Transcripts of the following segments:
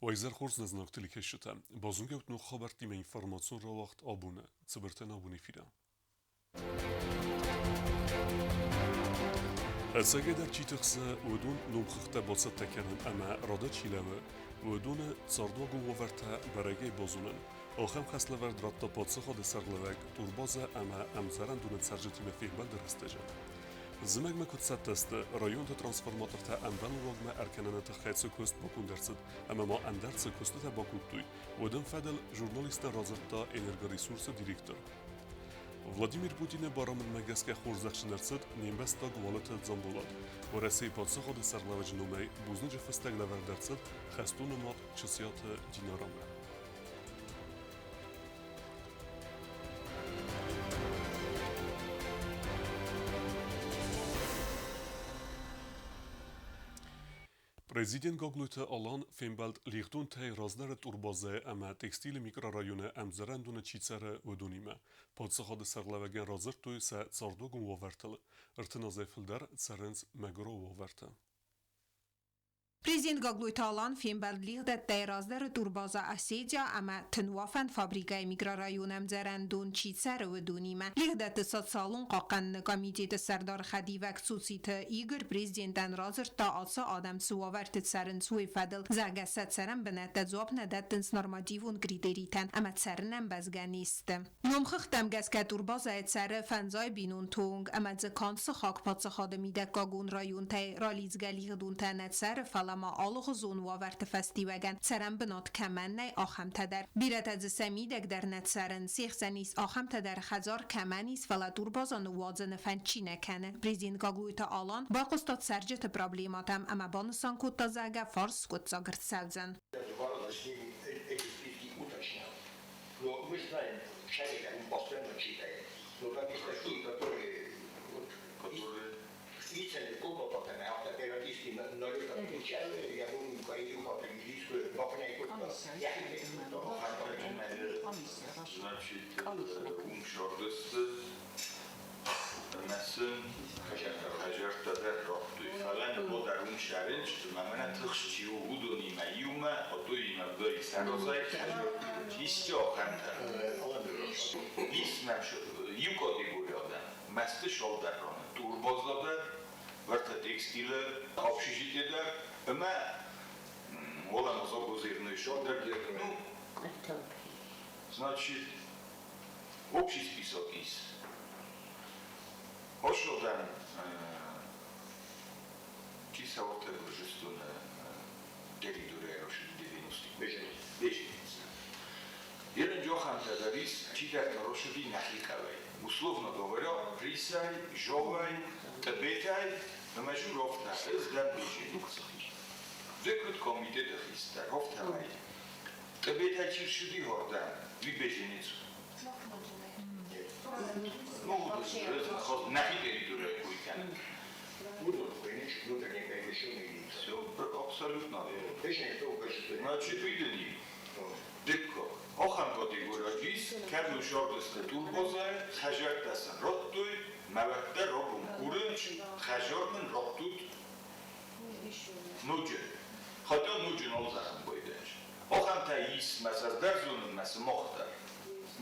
Уӕ изӕр хорз, нӕ зынаргъ телекӕсджытӕ! Базонгӕут ног хабӕрттимӕ информацион рауагъд абоны цыбыртӕн абоны эфиры. Ӕцӕгӕйдӕр чи тыхсы, уыдон номхыгъдтӕ бацӕттӕ кӕнын ӕмӕ рады чи лӕууы, уыдоны цардуагон уавӕртӕ бӕрӕгӕй базонын. Ахӕм хӕслӕвӕрд радта паддзахады сӕргълӕууӕг турбазӕ ӕмӕ ӕмдзӕрӕндоны цӕрджытимӕ фембӕлды рӕстӕджы. Зымӕгмӕ куыд цӕттӕ сты, районты трансформатортӕ ӕмбӕлон уагмӕ ӕркӕныны тыххӕй цы куыст баконд ӕрцыд ӕмӕ ма ӕндӕр цы куыстытӕ бакодтой, уыдон фӕдыл журналисттӕн радзырдта Энергоресурсы директор. Владимир Путины барамындмӕ гӕсгӕ хорзӕхджын ӕрцыд не мбӕстаг Уалыты Дзамболат. Уӕрӕсейы паддзахады сӕргълӕууӕджы номӕй бузныджы фыстӕг лӕвӕрд ӕрцыд хӕстоны мад Чысиаты Динарамӕ. Президент Гаглойты Алан фембӕлд лигъдонтӕй раздӕры турбазӕйы ӕмӕ текстилы микрорайоны ӕмдзӕрӕндоны чи цӕры, уыдонимӕ. Паддзахады сӕргълӕууӕгӕн радзырдтой сӕ цардуагон уавӕртыл. 30 азӕй фылдӕр цӕрынц мӕгуырау уавӕрты. Президент Гаглойты Алан фембӕлд лигъдӕттӕй раздӕры турбаза Осетия ӕмӕ тынуафӕн фабрикӕйы микрорайоны ӕмдзӕрӕндон чи цӕры, уыдонимӕ. Лигъдӕтты социалон хъахъхъӕныны комитеты сӕрдары хӕдивӕг Цуциты Игорь президентӕн радзырдта, ацы адӕм цы уавӕрты цӕрынц, уый фӕдыл, зӕгъгӕ, сӕ цӕрӕн бынӕттӕ дзуапп нӕ дӕттынц нормативон критеритӕн ӕмӕ цӕрынӕн бӕзгӕ не сты. Номхыгъдтӕм гӕсгӕ турбазӕйы цӕры фӕндзай бинонты онг ӕмӕ дзы канд сыхаг паддзахады мидӕггагон районтӕй ралидзгӕ лигъдонтӕ нӕ цӕры, фӕлӕ ма алыгъуызон уавӕрты фӕстиуӕгӕн цӕрӕнбынат кӕмӕн нӕй, ахӕмтӕ дӕр. Бирӕтӕ дзы сӕ мидӕг дӕр нӕ цӕрынц. Се хсӕн ис ахӕмтӕ дӕр, хӕдзар кӕмӕн ис, фӕлӕ турбаза ныууадзыны фӕнд чи нӕ кӕны. Президент Гаглойты Алан байхъуыста цӕрджыты проблемӕтӕм ӕмӕ банысан кодта, зӕгъгӕ, фарс скъуыддзаг ӕрцӕудзӕн. Но мы знаем человека, он постоянно читает. Но там есть такие, которые вот, которые специально комнатами, а периодически налета включают, я думаю, Значит, умшордысты Мәсын хӕдзӕрттӕ радтой, фӕлӕ ныводар уым сарӕнчыты ӕмӕ мӕнӕ тыхст чи у, уыдонимӕ иумӕ Отоимӕ Вдои сарозай исты ахӕмтӕ. Ис мӕм иу категори адӕм, мӕсты салдӕр раны турбаза дӕр, уӕртӕ текстилы общежитие дӕр ӕмӕ уӕлӕмӕ загозерной салдӕр. Ну, значит, общий список ис. Ошодӕн чи цӕуӕттӕ Гуырдзыстоны территорийӕ 90 Беженец. Ерын джохантӕ дӕр ис, чидӕртӕ росыди нӕхи хъӕуӕй. Условно говоря, Присӕй, Жовӕй, Тъбетӕй ӕмӕ Журовтӕ ӕз дӕн беженец. Ды куыд комитеты хистӕр, афтӕмӕй Тъбетӕй чи рцыди уордӕм, уый беженец у. Ну, нӕхи территорийӕ кой кӕнын. Внутренние перемещенные лица. Все абсолютно верно. Значит, видели, Дыккаг. Ахӕм категорийаг ис, кӕд сардысты турбазӕй, хӕзӕрттӕ сын радтой, мӕлӕттӕ рабон курынц, хӕзар мын раттут ноджы. Хотя ноджы нал зӕгъын байдайыс. Ахӕмтӕ ис, мӕ сӕ дӕр зонын, мӕ сымах дӕр.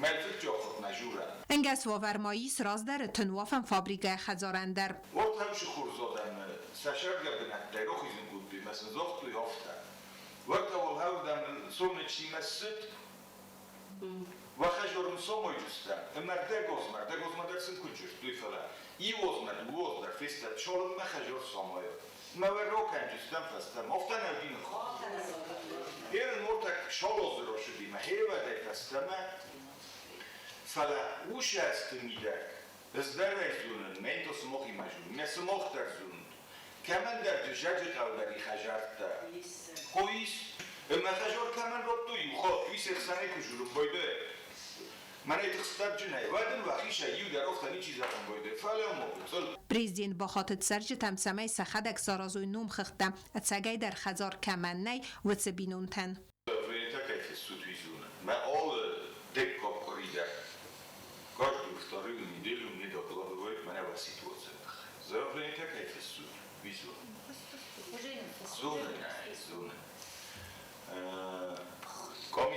Мӕлдзыгджахъхъ нӕ журӕ. Ӕнгӕс уавӕр ма ис раздӕры тынуафӕн фабрикӕйы хӕдзарӕн дӕр. Уӕртӕ хорз адӕмы сӕ сӕргӕ бынӕттӕй рахизын кодтой мӕ сын загътой афтӕ: Уӕртӕ уал ӕвдӕм солнечныймӕ ссыд, уӕ хӕзорын сомойджыстӕм, ӕмӕ ӕрдӕгозмӕ, ӕрдӕгозмӕ дӕр сын куыд зыдтой, фӕлӕ иуозмӕ, дыууозмӕ фестӕд, цалынмӕ хӕзор самайа. Мӕ уӕ рокӕнджыстӕм фӕстӕмӕ, афтӕ нӕ уыди ныхас. Ерын ортӕг шалозы росыдимӕ хевӕдӕй фӕстӕмӕ, фӕлӕ усӕсты мидӕг ӕз дӕр ӕй зонын, мӕн то сымахимӕ зонын, мӕ сымах дӕр зонут. Кӕмӕндӕр дызӕджы хъӕудӕри хӕзӕрттӕ. Хо ис, ӕмӕ хӕзор кӕмӕн радтой иу хатт, уый се хсӕнӕй куы журын байдайа. Мӕнӕй тыхстӕрджынӕй, уӕд ын уӕхицӕй иу дӕр афтӕ ничи зӕгъын байдайа, фӕлӕ ма гыццыл. Президент бахатыд цӕрджытӕм, цӕмӕй сӕхӕдӕг саразой номхыгъдтӕ, ӕцӕгӕйдӕр хӕдзар кӕмӕн нӕй, уыцы бинонтӕн. Давление кӕй фыссут, уый зоны. Мӕ алы дыккаг къуыри дӕр каждую вторую неделю мне докладывают мӕнӕ уӕ ситуацийы тыххӕй. Заявление кӕй фыссут, уый зоны. Зоны, нӕ, зоны.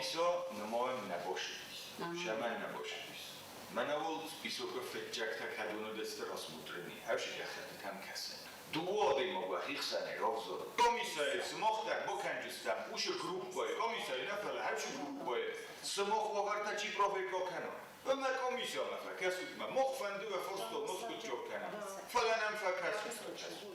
Комиссия нымайын нӕ башыдис. Шӕмӕн нӕ башыдис. Мӕнӕ уал списокы фыццӕгтӕ кӕдон уыдысты рассмотрены, хӕрзы гӕххӕттытӕм кӕсын. Дыууӕ адӕймаг уӕхи хсӕнӕй равзарут. Комиссӕйы сымах дӕр бакӕнджыстӕм уыцы группӕйы, комиссӕйы нӕ, фӕлӕ хӕрзы группӕйы сымах уавӕртӕ чи проверка кӕна. Ӕмӕ комиссиямӕ фӕкӕсут мӕ, мах фӕнды уӕ фарстыл ныскъуыддзаг кӕнӕм, фӕлӕ нӕм фӕкӕсут, фӕкӕсут.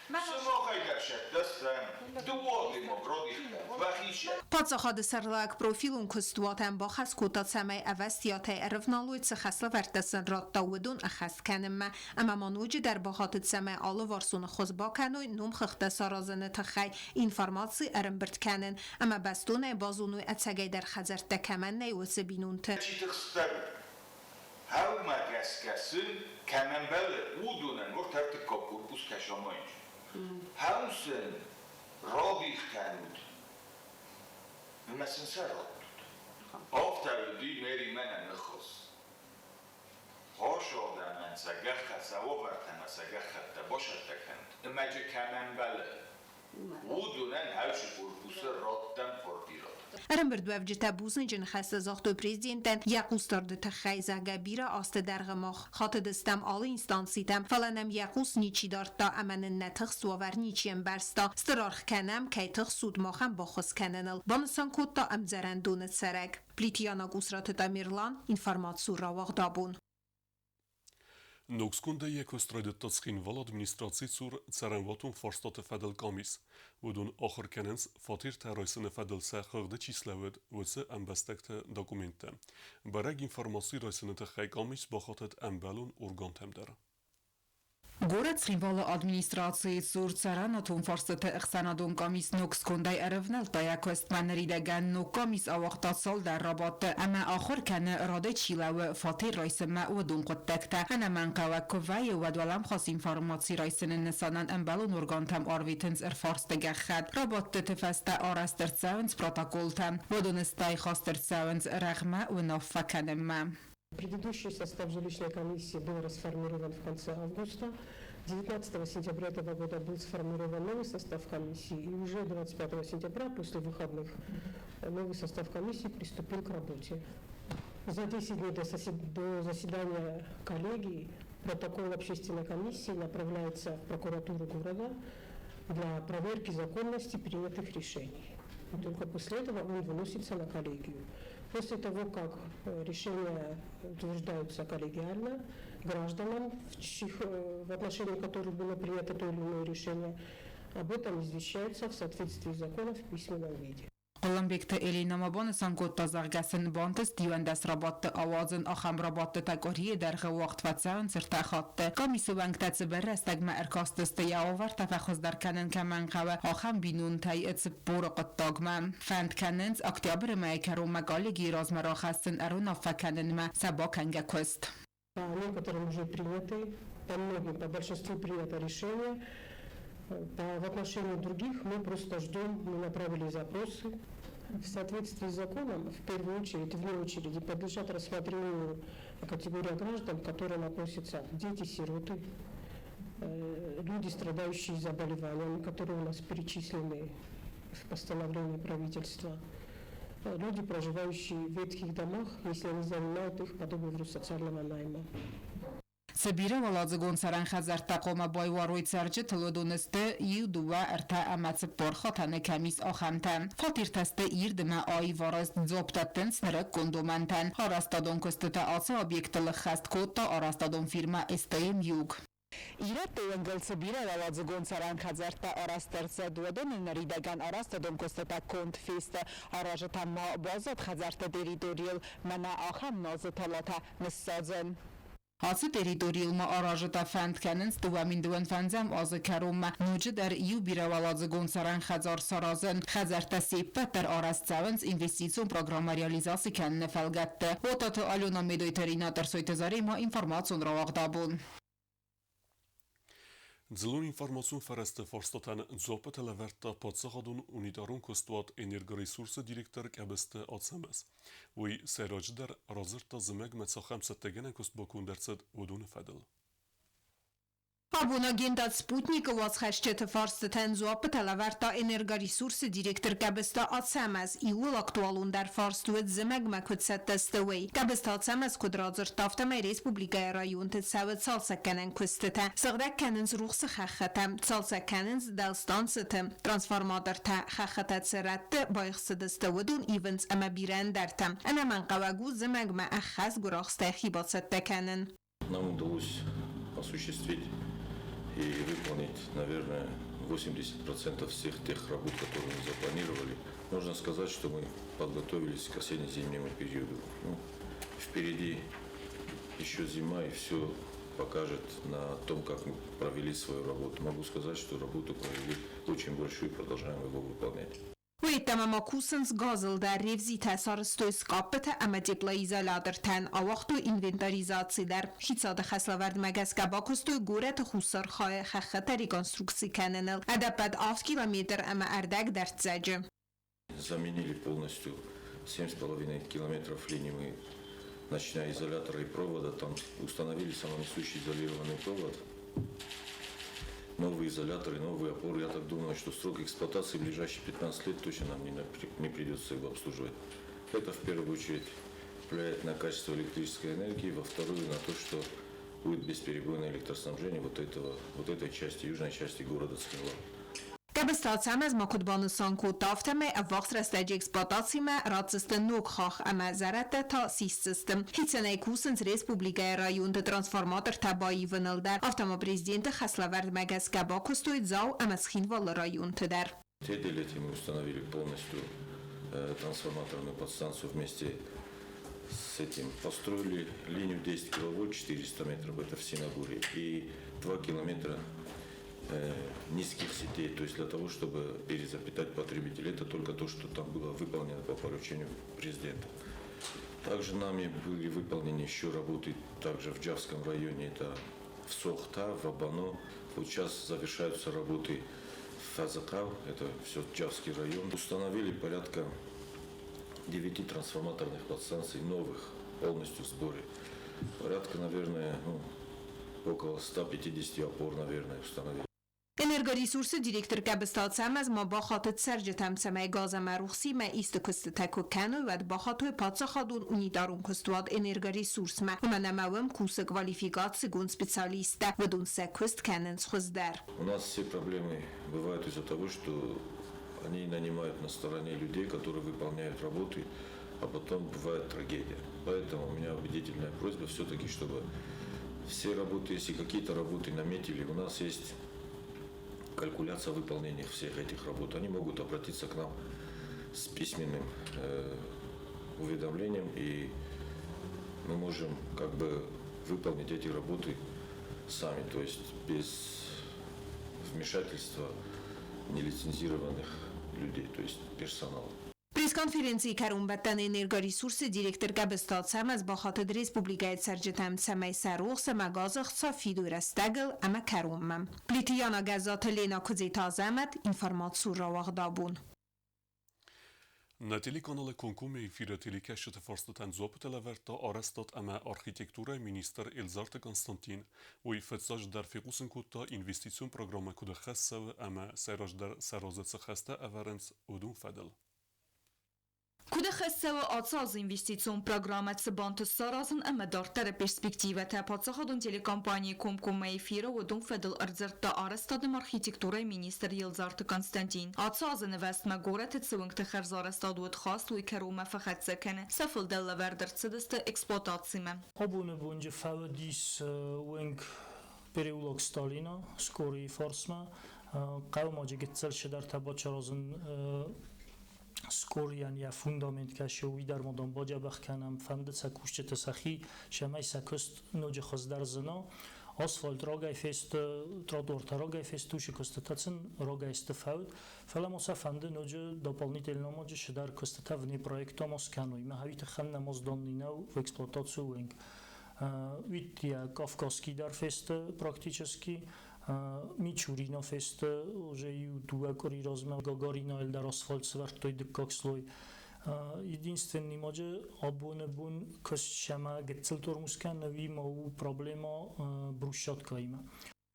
Сымахӕй дӕр сӕттӕстӕм, дыууӕ адӕймаг радих кӕнут уӕхи сӕ. Паддзахады сӕргълӕууӕг профилон куыстуатӕн бахӕс кодта, цӕмӕй ӕвӕстиатӕй ӕрывналой, цы хӕслӕвӕрдтӕ сын радта, уыдон ӕххӕст кӕнынмӕ, ӕмӕ ма ноджыдӕр бахатыд, цӕмӕй алыварсон ӕххуыс бакӕной номхыгъдтӕ саразыны тыххӕй информаци ӕрӕмбырд кӕнын ӕмӕ бӕстонӕй базоной, ӕцӕгӕйдӕр хӕдзӕрттӕ кӕмӕн нӕй, уыцы бинонты. Чи тыхстдӕр у, хӕумӕ гӕсгӕ сын кӕм ӕмбӕлы, уыдонӕн ӕртыккаг корпус кӕсамайынц. Хӕм сын радих кӕнут ӕмӕ сын сӕ раттут. Афтӕ уыди Мэри мӕнӕн ныхас. Хос адӕмӕн сӕ гӕххӕтт, сӕ уавӕртӕмӕ сӕ гӕххӕттӕ басӕттӕ кӕнут, ӕмӕ джы кӕм ӕмбӕлы, уыдонӕн хӕсы корпусы раттӕм квартирӕтӕ. Ӕрӕмбырдуӕвджытӕ бузныджы ныхӕстӕ загътой президентӕн йӕ хъусдарды тыххӕй, зӕгъгӕ, бирӕ азты дӕргъы мах хатыдыстӕм алы инстанцитӕм, фӕлӕ нӕм йӕ хъус ничи дардта ӕмӕ нын нӕ тыхст уавӕр ничи ӕмбӕрста. Стыр аргъ кӕнӕм, кӕй тыхсут, махӕн баххуыс кӕныныл, банысан кодта ӕмдзӕрӕндоны цӕрӕг. Плитиана Къусраты Тамерлан, информаци рауагъдабон. Ног скондӕй йӕ куыст райдыдта Цхинвалы администрацийы цур цӕрӕнуатон фарстаты фӕдыл къамис. Уыдон ахуыр кӕнынц, фатертӕ райсыны фӕдыл сӕ хыгъды чи слӕууыд, уыцы ӕмбӕстӕгты документтӕ. Бӕрӕг информаци райсыны тыххӕй къамис бахатыд ӕмбӕлон органтӕм дӕр. Горӕт Цхинвалы администрацийы цур цӕрӕнуатон фарстыты ӕхсӕнадон къамис ног скондӕй ӕрӕвнӕлдта йӕ куыстмӕ. Ныридӕгӕн ног къамис ауагъта цалдӕр рабадты ӕмӕ ахуыр кӕны, радӕй чи лӕууы, фатер райсынмӕ, уыдон хъуыддӕгтӕ. Ӕнӕмӕнгхъӕуӕг куы вӕййы, уӕд уӕлӕмхас информаци райсыны нысанӕн ӕмбӕлон органтӕм арвитынц ӕрфарсты гӕххӕтт. Рабадтыты фӕстӕ арӕзт ӕрцӕуынц протоколтӕ. Уыдоны стӕй хаст ӕрцӕуынц рӕгъмӕ уынаффӕ кӕнынмӕ. Предыдущий состав жилищной комиссии был расформирован в конце августа. 19 сентября этого года был сформирован новый состав комиссии, и уже 25 сентября, после выходных, новый состав комиссии приступил к работе. За 10 дней до заседания коллегии протокол общественной комиссии направляется в прокуратуру города для проверки законности принятых решений. И только после этого он выносится на коллегию. После того, как решения утверждаются коллегиально, гражданам, в отношении которых было принято то или иное решение, об этом извещаются в соответствии с законом в письменном виде. Хъуылымбегты Элина ма банысан кодта, зӕгъгӕ сын бантыст 11 рабадты ауадзын, ахӕм рабадтытӕ къуырийы дӕргъы уагъд фӕцӕуынц ӕртӕ хатты. Къамисы уӕнгтӕ цыбыр рӕстӕгмӕ ӕркастысты, йӕ уавӕртӕ фӕхуыздӕр кӕнын кӕмӕн хъӕуы, ахӕм бинонтӕй 40-ы хъуыддагмӕ. Фӕнд кӕнынц октябры мӕйы кӕронмӕ коллегийы размӕ рахӕссын ӕруынаффӕ кӕнынмӕ сӕ бакӕнгӕ куыст. По некоторым уже приняты, по многим, по большинству принято решение. В отношении других мы просто ждем, мы направили запросы. В соответствии с законом, в первую очередь, вне очереди, подлежат рассмотрению категория граждан, к которым относятся дети-сироты, люди, страдающие заболеваниями, которые у нас перечислены в постановлении правительства, люди, проживающие в ветхих домах, если они занимают их по договору социального найма. Цы бирӕуӕладзыгон цӕрӕн хӕдзӕрттӕ хъуамӕ байуарой цӕрджытыл, уыдон сты иу, дыууӕ, ӕртӕ ӕмӕ цыппор хатӕны кӕм ис, ахӕмтӕ. Фатертӕ сты ирд ӕмӕ аив арӕзт, дзуапп дӕттынц нырыккон домӕнтӕн. Арӕзтадон куыстытӕ ацы объектыл ӕххӕст кодта арӕзтадон фирмӕ СТМ Юг. Ирӕтты уынгыл цы бирӕуӕладзыгон цӕрӕн хӕдзӕрттӕ арӕзт ӕрцыд, уыдоны ныридӕгӕн арӕзтадон куыстытӕ конд фесты. Аразы та ма баззад хӕдзӕртты территорийыл мӕнӕ ахӕм назы талатӕ ныссадзын. Ацы территорийыл ма аразытӕ фӕнд кӕнынц 2025 азы кӕронмӕ ноджыдӕр иу бирӕуӕладзыгон цӕрӕн хӕдзар саразын. Хӕдзӕрттӕ се ппӕт дӕр арӕзт цӕуынц инвестицион программӕ реализаци кӕныны фӕлгӕтты. Отаты Алена, Медойты Ринат, Ӕрсойты Заремӕ, информацион рауагъд «Абон». Дзыллон информацион фӕрӕзты фарстатӕн дзуаппытӕ лӕвӕрдта паддзахадон унитарон куыстуат «Энергоресурс»-ы директор Къӕбысты Ацӕмӕз. Уый сӕйраджыдӕр радзырдта, зымӕгмӕ цахӕм цӕттӕгӕнӕн куыст баконд ӕрцыд, уыдоны фӕдыл. Абон агентад Спутник-ы уацхӕсджыты фарстытӕн дзуаппытӕ лӕвӕрдта Энергоресурс-ы директор Къӕбысты Ацӕмӕз. Иууыл актуалондӕр фарст уыд, зымӕгмӕ куыд цӕттӕ сты, уый. Къӕбысты Ацӕмӕз куыд радзырдта, афтӕмӕй республикӕйы районты цӕуы цалцӕггӕнӕн куыстытӕ. Сыгъдӕг кӕнынц рухсы хӕххытӕ, цалцӕг кӕнынц дӕлстанцыты трансформатортӕ, хӕххытӕ цы рӕтты байхсыдысты, уыдон ивынц ӕмӕ бирӕ ӕндӕртӕ. Ӕнӕмӕнгхъӕуӕг у зымӕгмӕ ӕххӕст гуырахстӕй хи бацӕттӕ кӕнын. Нам удалось осуществить и выполнить, наверное, 80% всех тех работ, которые мы запланировали. Можно сказать, что мы подготовились к осенне-зимнему периоду. Ну, впереди еще зима, и все покажет на том, как мы провели свою работу. Могу сказать, что работу провели очень большую и продолжаем его выполнять. Уыйдтӕмӕ ма кусынц газыл дӕр, ревзитӕ сарӕзтой скъаппытӕ ӕмӕ теплоизолятортӕн, ауагътой инвентаризаци дӕр. Хицауады хӕслӕвӕрдмӕ гӕсгӕ бакуыстой горӕты хуссар хайы хӕххытӕ реконструкци кӕныныл, ӕдӕппӕт 7 километр ӕмӕ ӕрдӕг дӕрддзӕджы. Заменили полностью 7,5 километров линии мы, начиная изолятора и провода, там установили самонесущий изолированный провод, новые изоляторы, новые опоры. Я так думаю, что срок эксплуатации в ближайшие 15 лет точно нам не придется его обслуживать. Это в первую очередь влияет на качество электрической энергии, во вторую на то, что будет бесперебойное электроснабжение вот этой части, южной части города Цхинвал. Къӕбысты Ацӕмӕз ма куыд банысан кодта, афтӕмӕй ӕввахс рӕстӕджы эксплуатацимӕ ратдзысты ног хахх ӕмӕ зӕрӕдтӕ та сисдзысты. Хицӕнӕй кусынц республикӕйы районты трансформатортӕ баивыныл дӕр. Афтӕ ма президенты хӕслӕвӕрдмӕ гӕсгӕ бакуыстой Дзау ӕмӕ Цхинвалы районты дӕр. В Теделете мы установили полностью трансформаторную подстанцию вместе с этим. Построили линию 10 киловольт 400 метров, это в Синагуре, и 2 километра низких сетей, то есть для того, чтобы перезапитать потребителей. Это только то, что там было выполнено по поручению президента. Также нами были выполнены еще работы также в Джавском районе, это в Сохта, в Абано. Вот сейчас завершаются работы в Фазакав, это все Джавский район. Установили порядка 9 трансформаторных подстанций новых, полностью в сборе. Порядка, наверное, ну, около 150 опор, наверное, установили. Энергоресурсы директор Къӕбысты Ацӕмӕз ма бахатыд цӕрджытӕм, цӕмӕй газ ӕмӕ рухсимӕ исты куыстытӕ куы кӕной, уӕд бахатой паддзахадон унитарон куыстуат Энергоресурсмӕ, уымӕн ӕмӕ уым кусы квалификацигонд специалисттӕ, уыдон сӕ куыст кӕнынц хуыздӕр. У нас все проблемы бывают из-за того, что они нанимают на стороне людей, которые выполняют работы, а потом бывает трагедия. Поэтому у меня убедительная просьба все-таки, чтобы все работы, если какие-то работы наметили, у нас есть калькуляция выполнения всех этих работ. Они могут обратиться к нам с письменным уведомлением, и мы можем как бы выполнить эти работы сами, то есть без вмешательства нелицензированных людей, то есть персонала. Пресс-конференцийы кӕронбӕттӕны Энергоресурсы директор Къӕбысты Ацӕмӕз бахатыд республикӕйы цӕрджытӕм, цӕмӕй сӕ рухс ӕмӕ газы хца фидой рӕстӕгыл ӕмӕ кӕронмӕ. Плиты Яна, Гӕззаты Лена, Куыдзеты Азӕмӕт, информацион рауагъд Абон. Нӕ телеканалы комкоммӕ эфиры телекӕсджыты фарстытӕн дзуаппытӕ лӕвӕрдта арӕзтад ӕмӕ архитектурӕйы министр Елдзарты Константин. Уый фыццаджыдӕр фехъусын кодта, инвестицион программӕ куыд ӕххӕст цӕуы ӕмӕ сӕйраджыдӕр сӕ разы цы хӕстӕ ӕвӕрынц, уыдон фӕдыл. Куыд ӕххӕст цӕуы ацы азы инвестицион программӕ, цы бантыст саразын ӕмӕ дарддӕры перспективӕтӕ, паддзахадон телекомпанийы комкоммӕ эфиры уыдон фӕдыл ӕрдзырдта арӕзтад ӕмӕ архитектурӕйы министр Елдзарты Константин. Ацы азы нывӕзтмӕ горӕты цы уынгты хӕрзарӕзтад уыд хаст, уый кӕронмӕ фӕхӕццӕ кӕны, сӕ фылдӕр лӕвӕрд ӕрцыдысты эксплуатацимӕ. Абоны бонджы фӕуыдис уынг переулок Сталина, Скорийы фарсмӕ. Хъӕуы ма гыццыл цыдӕртӕ бацаразын Скорийӕн йӕ фундамент кӕсы, уый дӕр ма дам бадзӕбӕх кӕнӕм, фӕнды сӕ кусджыты сӕхи, цӕмӕй сӕ куыст ноджы хуыздӕр зына. Асфальт рагӕй фесты, тротуартӕ рагӕй фесты, уыцы куыстытӕ сын рагӕй сты фӕуд. Фӕлӕ ма сӕ фӕнды ноджы дополнительно ноджы цыдӕр куыстытӕ вне проекта ма скӕной. Мӕ уый тыххӕн нӕма сданни нӕу в эксплуатацию уынг. Уый Кавказский дӕр фесты практически. Мичурина фесты уже 1-2 къуыри размӕ, Гагаринайыл дӕр асфальт сӕвӕрдтой дыккаг слой. Единственный маджы абоны бон куыст сӕмӕ гыццыл тормоз кӕны, уый ма у проблема брусчаткаимӕ.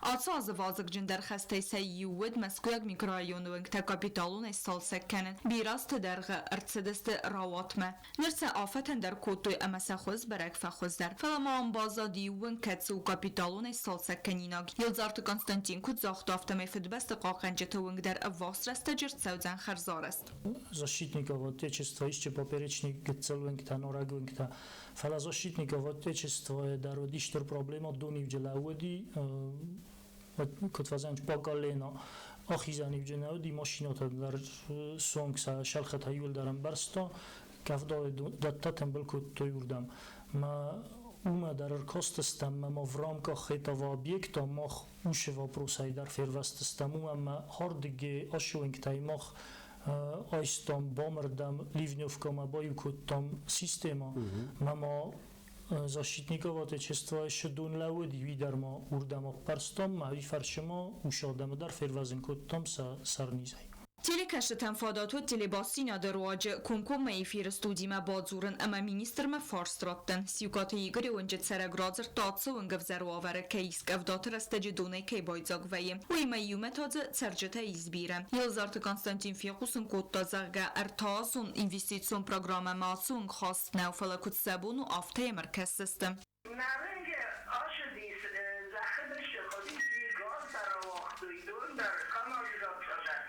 Ацы азы вазыгджындӕр хӕстӕй сӕ иу уыд Мӕскуыйаг микрорайоны уынгтӕ капиталонӕй сцалцӕг кӕнын. Бирӕ азты дӕргъы ӕрцыдысты раууатмӕ. Ныр сӕ афӕтӕндӕр кодтой ӕмӕ сӕ хуыз бӕрӕг фӕхуыздӕр. Фӕлӕ ма ам баззад иу уынг, кӕцы у капиталонӕй сцалцӕг кӕнинаг. Елдзарты Константин куыд загъта, афтӕмӕй Фыдыбӕсты хъахъхъӕнджыты уынг дӕр ӕввахс рӕстӕджы рцӕудзӕн хӕрзарӕзт. Защитников Отечества исчи поперечник гыццыл уынгтӕ, нарӕг уынгтӕ. Фӕлӕ защитников Отечества дӕр уыди стыр проблема, донивджы лӕууыди, куыд фӕзӕгъынц, по колено. Ахизӕнивджы нӕ уыди, машинӕтӕ дӕр суанг сӕ сӕлхӕтӕ иуылдӕр ӕмбӕрзта, къӕвдайы дӕттӕ тымбыл кодтой уырдӕм. Мӕ уымӕ дӕр ӕркастыстӕм ӕмӕ ма в рамках этого объекта мах уыцы вопросӕй дӕр фервӕзтыстӕм, уымӕн ӕмӕ ардыгӕй ацы уынгтӕй мах айстам бамырдӕм, ливневкӕмӕ баиу кодтам системӕ. Мӕ ма защитников Отечества шы дон лӕууыди, уый дӕр ма уырдӕм аппӕрстам, мӕ уый фӕрцы ма уыцы адӕмы дӕр фервӕзын кодтам сӕ сӕрнизӕй. Телекӕсджытӕн фадат уыд телебастдзинады руаджы комкоммӕ эфиры студимӕ бадзурын ӕмӕ министрмӕ фарст раттын. Сиукъаты Игоры уынджы цӕрӕг радзырдта, ацы уынг ӕвзӕр уавӕры кӕй ис, къӕвдаты рӕстӕджы донӕй кӕй байдзаг вӕййы. Уыимӕ иумӕ та дзы цӕрджытӕ ис бирӕ. Елдзарты Константин фехъусын кодта, зӕгъгӕ, ӕртӕазон инвестицион программӕмӕ ацы уынг хаст нӕу, фӕлӕ куыд сӕ бон у, афтӕ йӕм ӕркӕсдзысты. Нарынджы ацыдис зӕххы бынты хъуыдис газ дӕр ауагътой, дон дӕр, канализаци дӕр.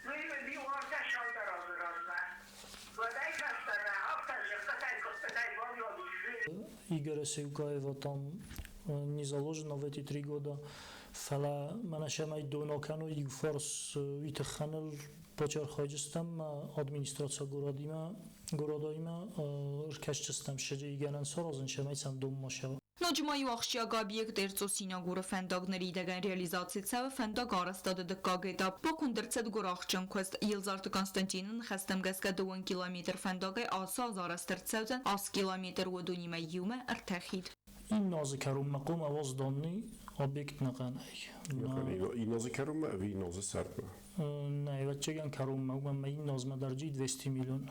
Уый уыди уартӕ цалдӕр азы размӕ. Уӕдӕй фӕстӕмӕ афтӕ зыхъхъытӕй-къуыппытӕй баззадис. Игоря Сеукаева там не заложено в эти 3 года, фӕлӕ мӕнӕ цӕмӕй дон акӕной иу фарс, уый тыххӕныл бацархайдзыстӕм администраци городимӕ, городоимӕ ӕркӕсдзыстӕм гӕнӕн саразын, цӕмӕй сӕм дон ма сӕва. Ноджы ма иу ахсджиаг объект Эрцъо-Синагуры фӕндаг ныридӕгӕн реализаци цӕуы фӕндаг арӕзтады дыккаг этап. Баконд ӕрцыд гуырахстджын куыст. Елдзарты Константины ныхӕстӕм гӕсгӕ 2 километр фӕндагӕй ацы аз арӕзт ӕрцӕудзӕн 8 километр, уыдонимӕ иумӕ ӕртӕ хид. Иннӕ азы кӕронмӕ хъуамӕ уӕзданный объект ӕнӕхъӕнӕй. Иннӕ азы кӕронмӕ ӕви иннӕ азы сӕрдмӕ? Нӕ, ӕвӕццӕгӕн кӕронмӕ, уымӕн ӕмӕ иннӕ азмӕ дӕр 200 миллион.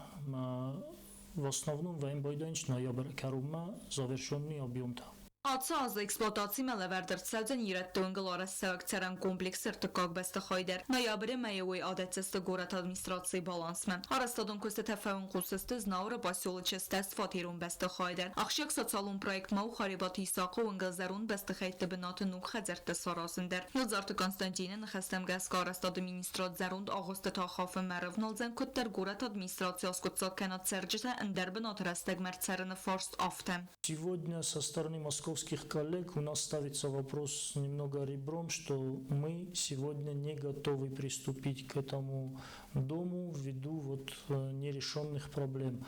В основном вӕййын байдайынц ноябры кӕронмӕ завершенный объемтӕ. Ацы азы эксплуатацимӕ лӕвӕрд ӕрцӕудзӕн Ирӕтты уынгыл арӕзтцӕуӕг цӕрӕн комплексы ӕртыккаг бӕстыхай дӕр. Ноябры мӕйы уый адӕтдзысты горӕты администрацийы балансмӕ. Арӕзтадон куыстытӕ фӕуынхъус сты Знауыры поселочы 80-фатерон бӕстыхай дӕр. Ахсджиаг социалон проект ма у Харебаты Исахъы уынгыл зӕронд бӕстыхӕйтты бынаты ног хӕдзӕрттӕ саразын дӕр. Елдзарты Константины ныхӕстӕм гӕсгӕ арӕзтады министрад зӕронд агъуыстытӕ хафынмӕ рывналдзӕн, куыддӕр горӕты администраци аскъуыддзаг кӕна цӕрджытӕ ӕндӕр бынаты рӕстӕгмӕ ӕрцӕрыны фарст, афтӕ. Сегодня со стороны московских коллег у нас ставится вопрос немного ребром, что мы сегодня не готовы приступить к этому дому ввиду вот нерешенных проблем.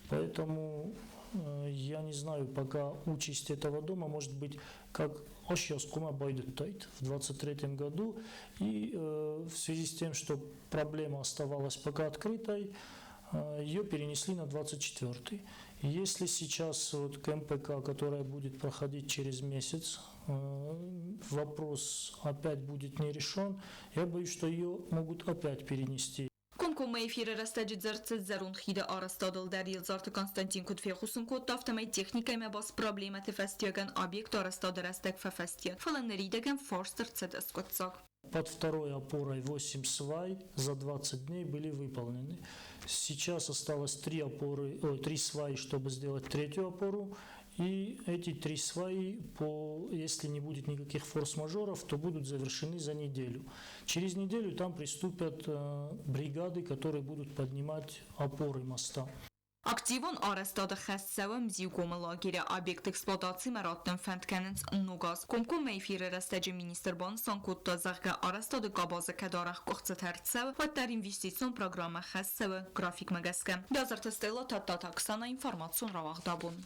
Поэтому я не знаю пока участь этого дома, может быть, как сейчас кума байдыдтаид в 23 году. И в связи с тем, что проблема оставалась пока открытой, ее перенесли на 24. Если сейчас вот КМПК, которая будет проходить через месяц, вопрос опять будет не решен, я боюсь, что ее могут опять перенести. Комкоммӕ эфиры рӕстӕджы дзырд цыд зӕронд хиды арӕзтадыл дӕр. Елдзарты Константин куыд фехъусын кодта, афтӕмӕй техникӕимӕ баст проблемӕты фӕстиуӕгӕн объекты арӕзтады рӕстӕг фӕфӕстиат, фӕлӕ ныридӕгӕн фарст ӕрцыд скъуыддзаг. Под второй опорой 8 свай за 20 дней были выполнены. Сейчас осталось три опоры, ой, три сваи, чтобы сделать третью опору. И эти три сваи, если не будет никаких форс-мажоров, то будут завершены за неделю. Через неделю там приступят бригады, которые будут поднимать опоры моста. Активон арӕзтады хӕс цӕуы Мзиугомы лагеры объект эксплуатацимӕ раттын фӕнд кӕнынц ног аз. Комкоммӕ эфиры рӕстӕджы министр банысан кодта, зӕгъгӕ, арӕзтады къабазы кӕд арӕх къуыхцытӕ ӕрцӕуы, уӕддӕр инвестицион программӕ хӕс цӕуы графикмӕ гӕсгӕ. Бязырты Стелла, Тадтаты Оксана, информацион рауагъд «Абон».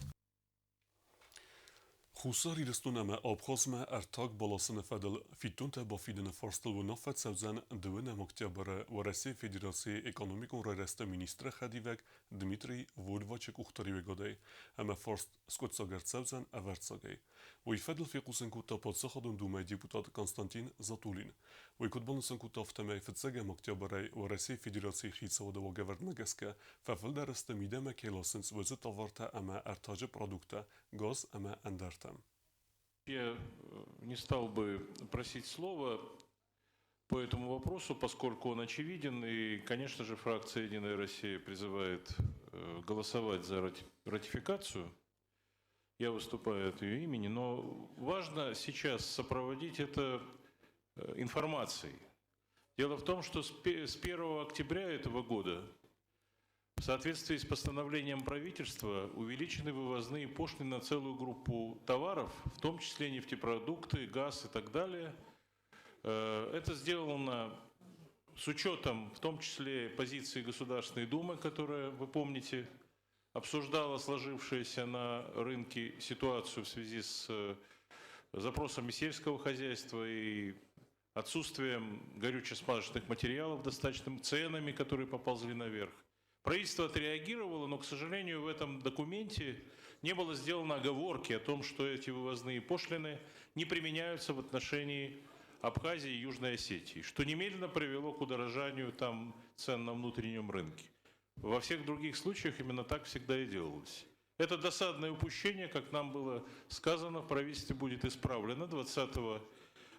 Хуссар Ирыстон ӕмӕ Абхазмӕ ӕртаг баласыны фӕдыл фиддонтӕ бафидыны фарстыл уынаффӕ цӕудзӕн 2 октябры Уӕрӕсейы Федерацийы экономикон райрӕзты министры хӕдивӕг Дмитрий Вольвачы къухдариуӕгадӕй ӕмӕ фарст скъуыддзаг ӕрцӕудзӕн ӕвӕрццагӕй. Уый фӕдыл фехъусын кодта Паддзахадон Думӕйы депутат Константин Затулин. Уый куыд банысан кодта, афтӕмӕй фыццӕгӕм октябрӕй Уӕрӕсейы Федерацийы хицауады уагӕвӕрдмӕ гӕсгӕ фӕфылдӕр сты мидӕмӕ кӕй ласынц уыцы товартӕ ӕмӕ ӕртаджы продукттӕ, газ ӕмӕ ӕндӕртӕ. Я не стал бы просить слова по этому вопросу, поскольку он очевиден. И, конечно же, фракция «Единая Россия» призывает голосовать за ратификацию. Я выступаю от ее имени, но важно сейчас сопроводить это информацией. Дело в том, что с 1 октября этого года в соответствии с постановлением правительства увеличены вывозные пошлины на целую группу товаров, в том числе нефтепродукты, газ и так далее. Это сделано с учетом, в том числе, позиции Государственной Думы, которая, вы помните, обсуждала сложившуюся на рынке ситуацию в связи с запросами сельского хозяйства и отсутствием горюче-смазочных материалов, достаточными ценами, которые поползли наверх. Правительство отреагировало, но, к сожалению, в этом документе не было сделано оговорки о том, что эти вывозные пошлины не применяются в отношении Абхазии и Южной Осетии, что немедленно привело к удорожанию там цен на внутреннем рынке. Во всех других случаях именно так всегда и делалось. Это досадное упущение, как нам было сказано, в правительстве будет исправлено. 20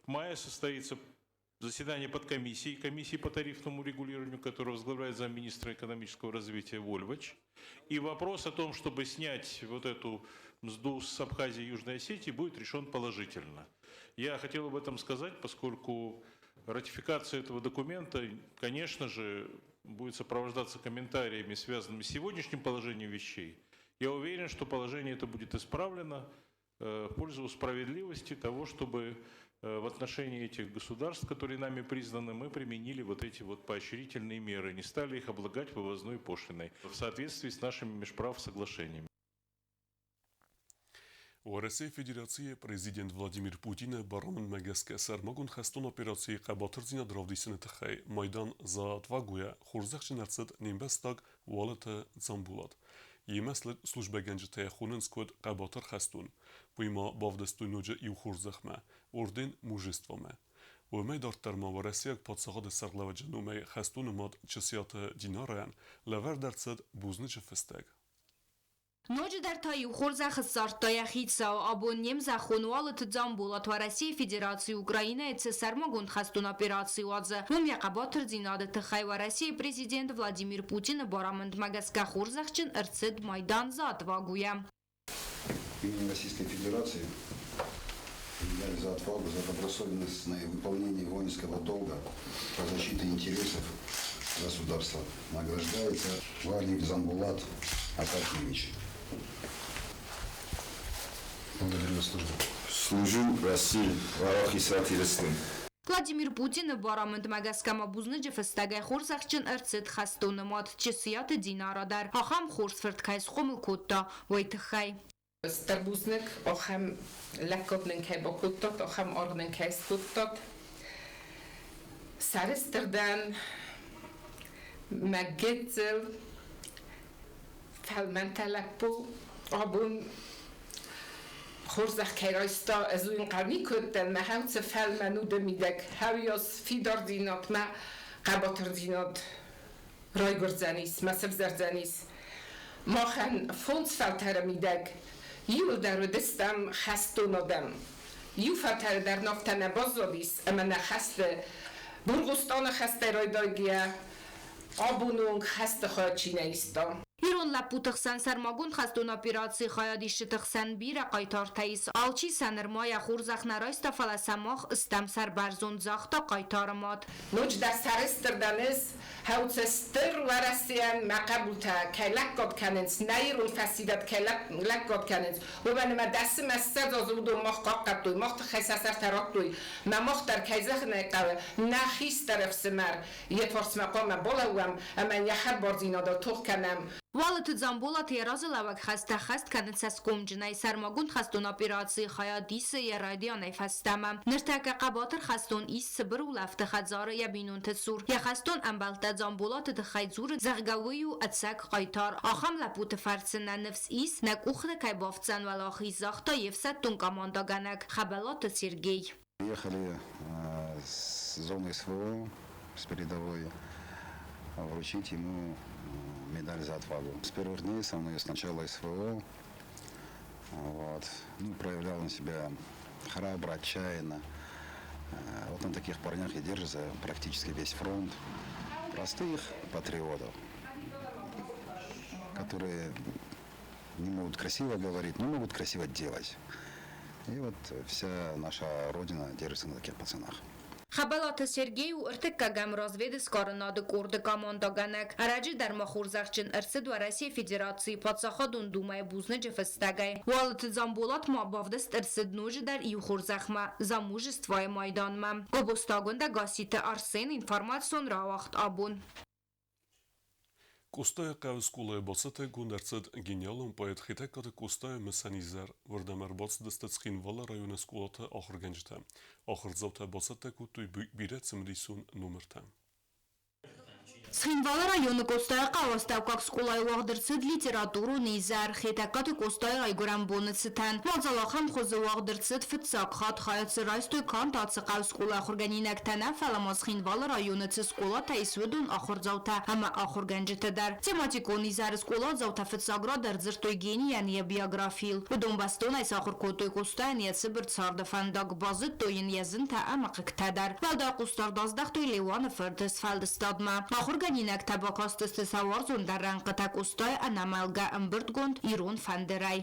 мая состоится заседание подкомиссии, комиссии по тарифному регулированию, которую возглавляет замминистра экономического развития Вольвач. И вопрос о том, чтобы снять вот эту мзду с Абхазии и Южной Осетии, будет решен положительно. Я хотел об этом сказать, поскольку ратификация этого документа, конечно же, будет сопровождаться комментариями, связанными с сегодняшним положением вещей. Я уверен, что положение это будет исправлено в пользу справедливости того, чтобы в отношении этих государств, которые нами признаны, мы применили вот эти вот поощрительные меры, не стали их облагать вывозной пошлиной в соответствии с нашими межправсоглашениями. Уӕрӕсейы Федерацийы президент Владимир Путины барамындмӕ гӕсгӕ сӕрмагонд хӕстон операцийы хъӕбатырдзинад равдисыны тыххӕй майдан «За отвагу»-йӕ хорзӕхджын ӕрцыд не мбӕстаг Уалыты Дзамбулат. Йемӕ службӕгӕнджытӕ йӕ хонынц куыд хъӕбатыр хӕстон. Уый ма бавдыстой ноджы иу хорзӕхмӕ – орден Мужество-мӕ. Уымӕй дарддӕр ма уӕрӕсейаг паддзахады сӕргълӕууӕджы номӕй хӕстоны мад Чысиаты Динарӕйӕн лӕвӕрд ӕрцыд бузныджы фыстӕг. Ноджыдӕр та иу хорзӕх ссардта йӕ хицау. Абон не мзӕххон Уалыты Дзамболат Уӕрӕсейы Федерацийы Украинӕйы цы сӕрмагонд хӕстон операци уадзы, уым йӕ хъӕбатырдзинады тыххӕй Уӕрӕсейы президент Владимир Путины барамындмӕ гӕсгӕ хорзӕхджын ӕрцыд майдан За отвагу-йӕ. Именем Российской Федерации медаль за отвагу, за добросовестное выполнение воинского долга по защите интересов государства награждается Валиев Дзамбулат Акакиевич. Благодарю за службу. Служу России, Уӕлахиз Ирыстон. Владимир Путины барамындмӕ гӕсгӕ ма бузныджы фыстӕгӕй хорзӕхджын ӕрцыд хӕстоны мад Чысиаты Динара дӕр, ахӕм хорз фырт кӕй схъомыл кодта, уый тыххӕй. Стыр бузныг, ахӕм лӕггад нын кӕй бакодтат, ахӕм аргъ нын кӕй скодтат. Сӕрыстыр дӕн, мӕ гыццыл фӕлмӕнтӕ лӕппу абон хорзӕх кӕй райста, ӕз уый ӕнхъӕл никуы уыдтӕн, мӕ хӕуцы фӕлмӕн уды мидӕг хӕуйас фидардзинад, мӕ хъӕбатырдзинад райгуырдзӕнис, мӕ сывзӕрдзӕнис. Махӕн фондз фӕлтӕры мидӕг иуылдӕр уыдыстӕм хӕстон адӕм. Иу фӕлтӕры дӕр ногтӕ нӕ баззадис, ӕмӕ нӕ хӕсты Бургъустаны хӕстӕй райдайгӕйӕ абоны онг хӕсты хайад чи нӕ иста. Ирон лӕппуты хсӕн сӕрмагонд хӕстон операцийы хайадисджыты хсӕн бирӕ хъайтартӕ ис. Алчи сӕ нырма йӕ хорзӕх нӕ райста, фӕлӕ сӕ мах стӕм сӕрбӕрзонд, загъта хъайтары мад. Ноджыдӕр сӕрыстыр дӕн ӕз, хӕуцы стыр Уӕрӕсейӕн мӕ хъӕбултӕ кӕй лӕггад кӕнынц, нӕ ирон фӕсивӕд кӕй лӕггад кӕнынц, уымӕн ӕмӕ дӕсымӕ ссӕдз азы уыдон мах хъахъхъӕдтой, мах тыххӕй сӕ сӕртӕ радтой. Мӕ мах дӕр, кӕй зӕгъын ӕй хъӕуы, нӕ хистӕр ӕфсымӕр йе фарсмӕ хъуамӕ балӕууӕм ӕмӕ йӕ хӕдбардзинадыл тох кӕнӕм. Уалыты Дзамболат йӕ разылӕууӕг хӕстӕ хӕст кӕны цӕсгомджынӕй, сӕрмагонд хӕстон операцийы хайад исы йӕ райдианӕй фӕстӕмӕ. Ныртӕккӕ хъӕбатыр хӕстон ис Цыбыр улӕфты хӕдзары йӕ бинонты цур. Йӕ хӕстон ӕмбӕлттӕ Дзамболаты тыххӕй дзуры, зӕгъгӕ, уый у ӕцӕг хъайтар. Ахӕм лӕппуты фӕрцы нӕ ныфс ис, нӕ къухты кӕй бафтдзӕн уӕлахиз, загъта йе фсӕддон командӕгӕнӕг Хӕбӕлаты Сергей. Приехали с зоны СВО, с передовой, вручить ему медаль за отвагу. С первых дней со мной с начала СВО, вот, ну, проявлял он себя Храбро, отчаянно. Вот на таких парнях и держится практически весь фронт. Простых патриотов, которые не могут красиво говорить, но могут красиво делать. И вот вся наша Родина держится на таких пацанах. Хӕбӕлаты Сергей у ӕртыккӕгӕм развӕдсгарынады къорды командӕгӕнӕг. Ӕрӕджы дӕр ма хорзӕхджын ӕрцыд Уӕрӕсейы Федерацийы Паддзахадон Думӕйы бузныджы фыстӕгӕй. Уалыты Дзамболат ма бавдыст ӕрцыд ноджыдӕр иу хорзӕхмӕ – За мужество-йы майданмӕ. Гобозты Агуындӕ, Гасситы Арсен, информацион рауагъд абон. Къостайыхъӕуы скъолайы бацӕттӕгонд ӕрцыд гениалон поэт Хетӕгкаты Къостайы мысӕн изӕр. Уырдӕм ӕрбацыдысты Цхинвалы районы скъолаты ахуыргӕнджытӕ. Ахуырдзаутӕ бацӕттӕ кодтой бирӕ цымыдисон номыртӕ. Цхинвалы районы Къостайыхъӕуы астӕуккаг скъолайы уагъд ӕрцыд литературон изӕр Хетӕгкаты Къостайы райгуырӕн боны цытӕн. Мадзал ахӕм хуызы уагъд ӕрцыд фыццаг хатт. Хайад дзы райстой канд ацы хъӕуы скъолайы ахуыргӕнинӕгтӕ нӕ, фӕлӕ ма Цхинвалы районы цы скъолатӕ ис, уыдон ахуырдзаутӕ ӕмӕ ахуыргӕнджытӕ дӕр. Тематикон изӕры скъоладзаутӕ фыццаг рад ӕрдзырдтой генийӕн йӕ биографийыл. Уыдон бӕстонӕй сахуыр кодтой Къостайӕн йӕ цыбыр царды фӕндаг, базыдтой йын йӕ зынтӕ ӕмӕ хъыгтӕ дӕр. Уӕлдай хъусдард аздӕхтой Леуаны фырты сфӕлдыстадмӕ. Ахуыргӕнинӕгтӕ бакастысты сӕ уарзондӕр рӕнхъытӕ Къостайы ӕнӕмӕлгӕ ӕмбырдгонд Ирон фӕндырӕй.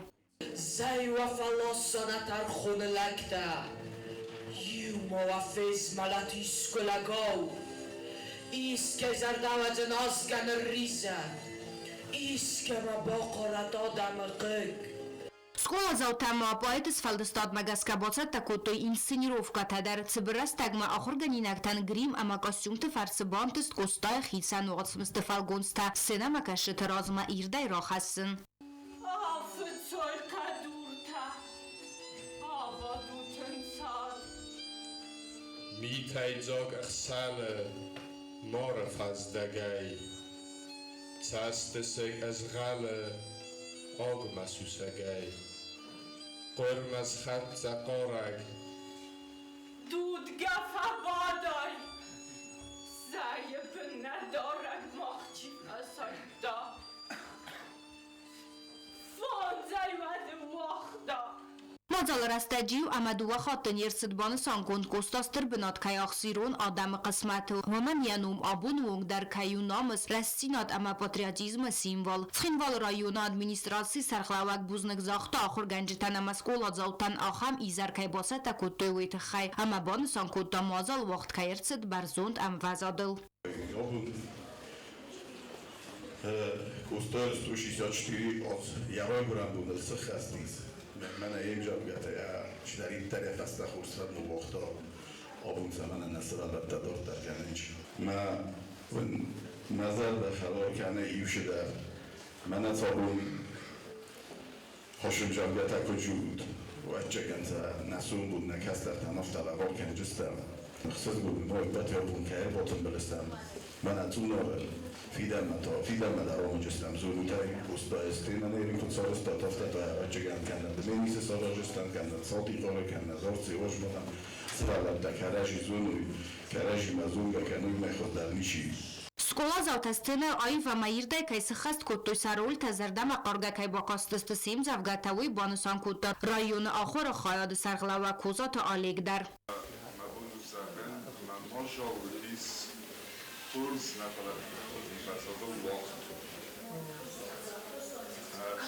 Зӕй уӕ фӕласдзӕн тӕрхоны лӕгтӕ, Иумӕ уӕ фезмӕлӕт искуы лӕгау. Искӕй зӕрдӕуадзӕн азгӕ нырризӕд, Искӕмӕ бахъарӕд адӕмы хъыг. Скъоладзаутӕ ма поэты сфӕлдыстадмӕ гӕсгӕ бацӕттӕ кодтой инсценировкӕтӕ дӕр. Цыбыр рӕстӕгмӕ ахуыргӕнинӕгтӕн грим ӕмӕ костюмты фӕрцы бантыст Къостайы хицӕн уацмысты фӕлгонцтӕ сценӕмӕкӕсджыты размӕ ирдӕй рахӕссын. Афыцой хъӕдуртӕ, абадут ӕнцад. Митӕйдзаг ӕхсӕны моры фӕздӕгӕй Цӕстысыг ӕзгъӕлы агмӕ сусӕгӕй. Хъуырмӕ схӕццӕ хъарӕг. Дудгӕ фӕбадай, зӕйы бын нӕ дарӕг мах чи фӕсайдта. Фондзӕй уӕды уагъта. Мадзалы рӕстӕджы иу ӕмӕ дыууӕ хатты не рцыд банысангонд Къоста стыр бынат кӕй ахсы ирон адӕмы хъысмӕты, уымӕн йӕ ном абоны онг дӕр кӕй у намыс, рӕстдзинад ӕмӕ патриотизмы символ. Цхинвалы районы администрацийы сӕргълӕууӕг бузныг загъта ахуыргӕнджытӕн ӕмӕ скъоладзаутӕн ахӕм изӕр кӕй бацӕттӕ кодтой, уый тыххӕй ӕмӕ банысан кодта, мадзал уагъд кӕй ӕрцыд бӕрзонд ӕмвӕзадыл. Къостайы 164 аз йӕ райгуырӕн боныл сыххӕст ис. Мӕнӕ йе мзӕвгӕтӕ чидӕриддӕр йӕ фӕстӕ хорз фӕд ныууагъта, абон цӕмӕн ӕнӕ сывӕллӕттӕ дарддӕр кӕнынц. Мӕ мӕ зӕрдӕ хӕлар кӕны иу цыдӕр. Мӕнӕ цабон хосымзӕвгӕтӕ куыд зонут, ӕвӕццӕгӕн сӕ нӕ сомбон нӕ кӕстӕртӕн афтӕ лӕвар кӕнджыстӕм. Ӕхсызгон мын у, ӕппӕт абон кӕй ӕрбатымбыл стӕм. Мӕнӕ Цъунары фидӕнмӕ та, фидӕнмӕ дӕр амонджыстӕм. Зонут ӕй, Къостайы стенӕ куыд сарӕзтат, афтӕ та ӕвӕццӕгӕн кӕнӕ Дменисы саразджыстӕм, кӕнӕ Сатихъары, кӕнӕ Зарцъеуазмӕ. Сывӕллӕттӕ кӕрӕдзи зоной, кӕрӕдзимӕ зонгӕ кӕной, мӕ хуыздӕр ничи. Скъоладзаутӕ сценӕ аив ӕмӕ ирдӕй кӕй сыххӕст кодтой сӕ рольтӕ, зӕрдӕмӕхъаргӕ кӕй бакастысты се мдзӕвгӕтӕ, уый банысан кодта районы ахуыры хайады сӕргълӕууӕг Козаты Олег дӕр. Мӕ бон у зӕгъын, ӕмӕ мадзал уыдис хорз, нӕ фӕлӕ ӕмвӕзадыл уагъд.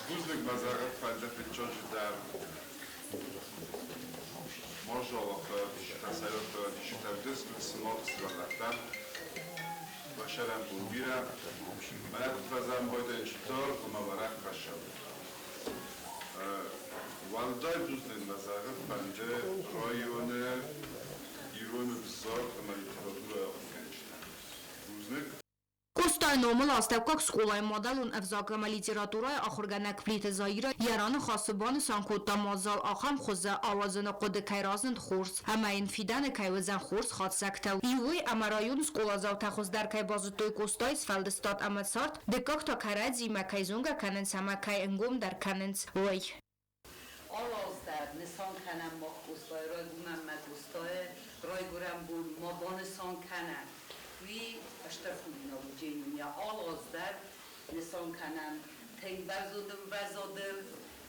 Бузныг мӕ зӕгъын фӕнды фыццаджыдӕр мадзалы хайадисджытӕ уыдысты сымах сывӕллӕттӕн. Уӕ сӕрӕнбон бирӕ. Мӕнӕ куыд фӕзӕгъӕм байдайын даргъ ӕмӕ уӕрӕх хӕссӕг. Уӕлдай бузныг мӕ зӕгъын фӕнды районы ирон ӕвзаг ӕмӕ литературӕйы ахуыргӕнджытӕн. Бузныг. Къостайы номыл астӕуккаг скъолайы мадӕлон ӕвзаг ӕмӕ литературӕйы ахуыргӕнӕг Плиты Заирӕ йӕ раныхасы банысан кодта мадзал ахӕм хуызы ауадзыны хъуыды кӕй разынд хорз ӕмӕ йын фидӕны кӕй уыдзӕн хорз хатдзӕгтӕ. Иуӕй ӕмӕ районы скъоладзаутӕ хуыздӕр кӕй базыдтой Къостайы сфӕлдыстад ӕмӕ цард, дыккаг та кӕрӕдзимӕ кӕй зонгӕ кӕнынц ӕмӕ кӕй ӕнгомдӕр кӕнынц, уый. Алаздӕр нысан кӕнӕм мах Къостайы райгуырӕн мӕ Къостайы райгуырӕн бон ма банысан кӕнӕм. Уый стыр худинаг у Дженюня. Алаздӕр нысан кӕнӕм тынг бӕрзонд ӕмвӕзадыл.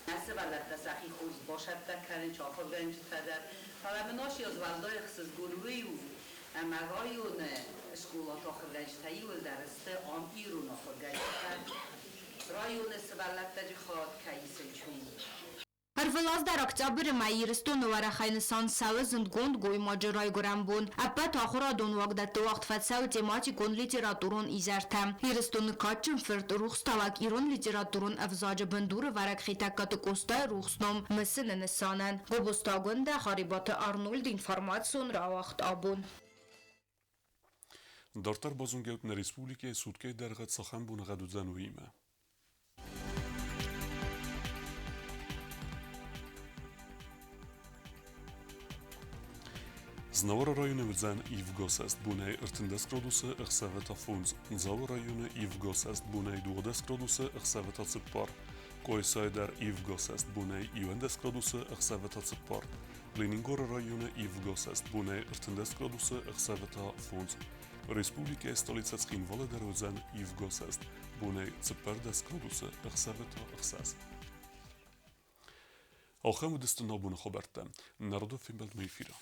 Нӕ сывӕллӕттӕ сӕхи хорз бацӕттӕ кӕнынц, ахуыргӕнджытӕ дӕр. Фӕлӕ мын ас уӕлдай ӕхсызгон уый у, ӕмӕ районы скъолаты ахуыргӕнджытӕ иууылдӕр сты ам ирон ахуыргӕнджытӕ. Районы сывӕллӕттӕ хатт кӕй исынц, уый. Ӕрвылаз дӕр октябры мӕй Ирыстоны уӕрӕхӕй нысан цӕуы зындгонд гоймаджы райгуырӕн бон. Ӕппӕт ахуырадон уагдӕтты уагъд фӕцӕуы тематикон литературон изӕртӕ. Ирыстоны кадджын фырт, рухстауӕг, ирон литературон ӕвзаджы бындурӕвӕрӕг Хетӕгкаты Къостайы рухс ном мысыны нысанӕн. Гобозты Агуындӕ, Харебаты Арнольд, информацион рауагъд «Абон». Дарддӕр базонгӕут нӕ республикӕйы суткӕйы дӕргъы цахӕм боныгъӕд уыдзӕн, уыимӕ. Знауыры районы уыдзӕн ивгӕ бонӕй 13 градусы, ӕхсӕвы та 5. Дзауы районы ивгӕ бонӕй 12 градусы, ӕхсӕвы та 4. Къуайсайы дӕр ивгӕ бонӕй 11 градусы, ӕхсӕвы та 4. Ленингоры районы ивгӕ бонӕй 13 градусы, ӕхсӕвы та 5. Республикӕйы столицӕ Цхинвалы дӕр уыдзӕн ивгӕ бонӕй 14 градусы, ӕхсӕвы та 6. Ахӕм уыдысты нӕ абоны хабӕрттӕ. Народы фембӕлдмӕ эфиры.